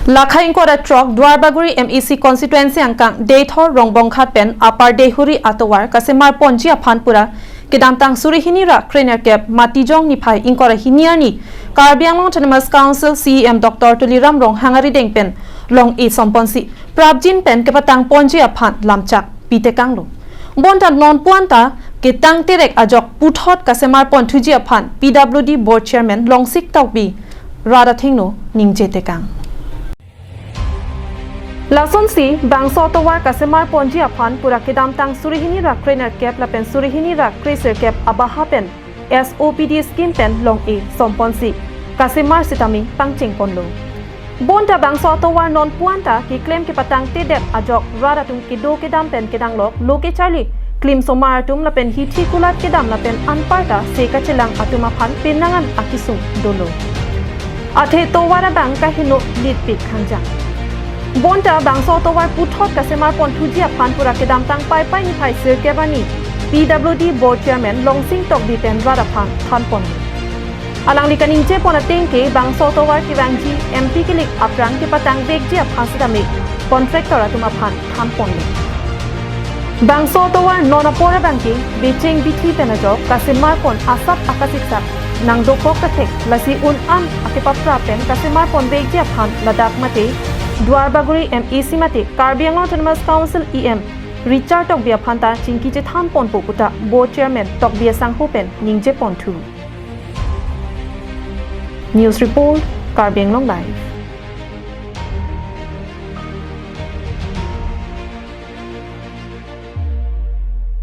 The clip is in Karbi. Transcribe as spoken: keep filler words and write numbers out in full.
Lakha ingkoi ra throk Duarbagori M A C constituency angkang Deithor Rongbonghat pen Upper Deihori atovar kasemar ponji aphan pura kedamtang suri hini ra krenerkep Matijong niphai ingkoi ra hini arni Karbi Anglong Autonomous Council C E M Doctor Tuliram Ronghang arideng pen long-e somponsi prapjin pen kepatang ponji aphan lamchak pitekanglo. Bonta non puan ta ketang terek ajok puthot kasemar ponthuji aphan P W D Board Chairman Longsing Tokbi rat athengno ningje tekang. Lasonsi bangso atovar kasemar ponji aphan pura kedamtang suri hini ra krenerkep lapen suri hini ra kresirkep abaha pen S O P D scheme pen long-e somponsi kasemar sitame pangcheng ponlo. Bonta bangso atovar non puan ta keklem kepatang tedet ajok rat atum kedo kedam pen kedanglok, lo kecharli klim somar atum lapen hithi kulat kedam lapen anparta se kachelang atum aphan penang an akesung dolo. Athe tovar abang kaheno litpik khangjang. Bonta bangso atovar puthot kasemar ponthuji aphan pura kedamtang Paipai niphai sirkep arni P W D Board Chairman Longsing Tokbi pen rat aphan thanpon. Alangli kaningje pon ateng ke bangso atovar kevangji M P kilik aphrang kepatang vekji aphan sitame contractor atum aphan thanponlo. Bangso atovar non apor abang ke becheng bithi pen ajok kasemar pon asap akasiksak nangdokok ta thek, lasi un an akepapra pen kasemar pon vekji aphan ladak mate Duarbagori M A C mate Karbi Anglong Autonomous Council E M Richard Tokbi aphan ta chingki chethan ponpo puta Board Chairman Tokbi asangho pen ningje ponthu. News report, Karbi Anglong Live.